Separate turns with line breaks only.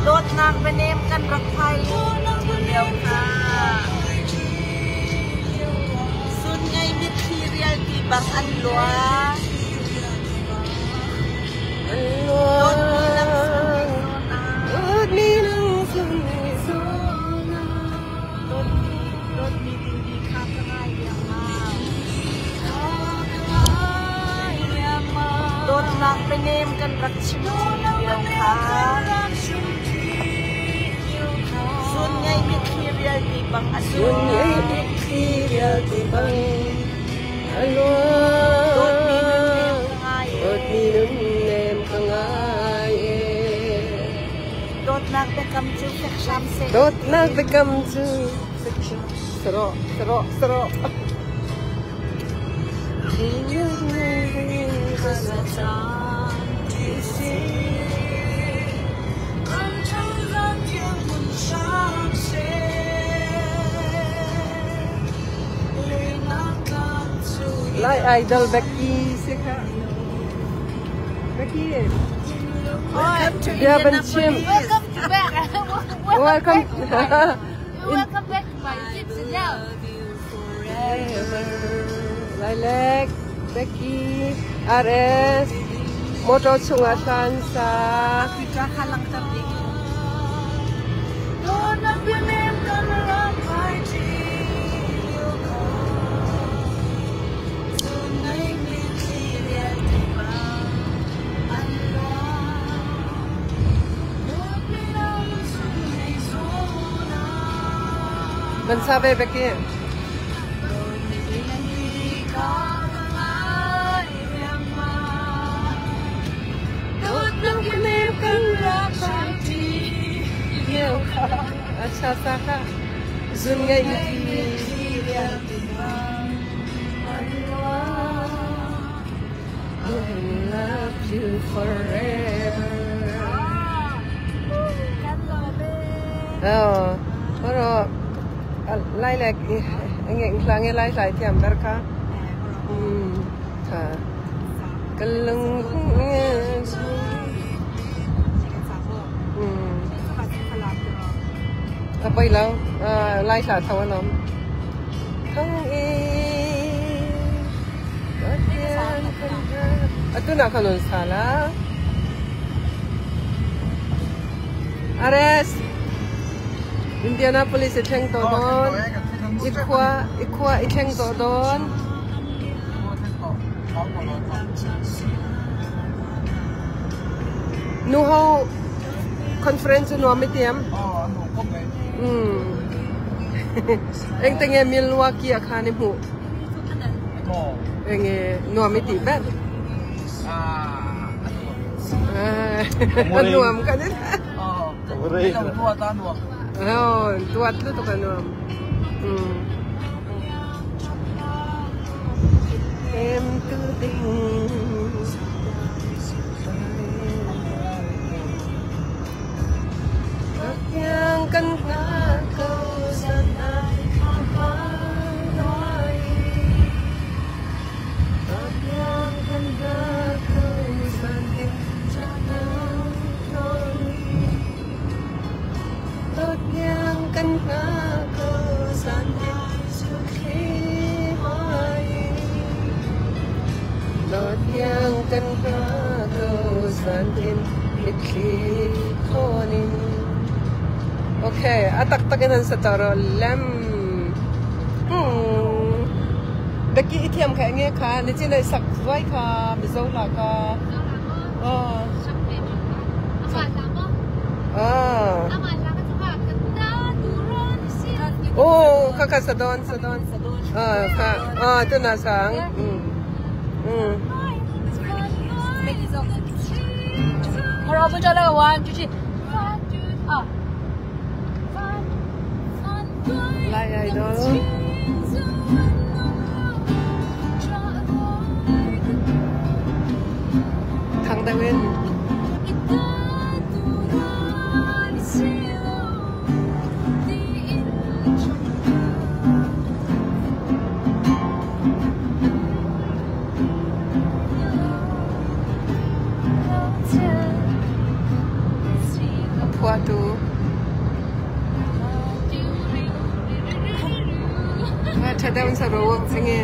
Dawtnak bianem kan rak phai lio kha. Sun ngei mitthli rialti bang an luang. Dawtmi nang sun ngei zawn ah.
Dawtmi nang sun ngei zawn ah.
Dawtmi dingdi kha ka ngai riangmang. Dawtnak bianem kan rak chim ṭi lio kha. Sun ngei mitthli rialti bang a
Sun ngei
luang.
mitthli rialti bang a
Dawtmi nunnem
luang.
ka ngai
Dawtmi
ee.
nunnem ka ngai ee.
Dawtnak biakam cu fek hram seh.
Dawtnak biakam cu saro saro saro. Lai Idol Becky si kha. Becky.
Welcome to
Bia ban chim.
Indianapolis.
Welcome to back.
Welcome.
Welcome back to my YouTube channel.
Lilac, Becky, RS, motor chungah hlan sa.
Picture kha langhter ding.
Ban sa ve Becky. Acha sa kha. Zun ngai I love you forever. Oh, pero lai lek nge hla nge lai lai thiam ber kha. Tha. Kalung Apoi lo lai thla tho alom. Thang i Atu na khanun sala. Ares Indianapolis i thleng tawh dawn. I khua i khua i thleng tawh dawn. Nu ho conference cu nuam i tiam. Engte nge Milwaukee ah khan i hmuh? Enge nuam i ti ber? A nuam kan in. Oh, duat lutuk a nuam. Em tu ding. Yang kan hna ko san ai Okay, a taktak in an sa tawh lem. Becky i thiam kha nge kha ni chin ai sak zuai kha Mizo hla kha. Oh. Ah. Oh, kha kha sadon sadon. Ah, kha. Ah, tu na sang.
One, two, three. Ah.
Lai Idol. Thang deuh in. phuahtu. Tha deuh in sa rawh u. Enge?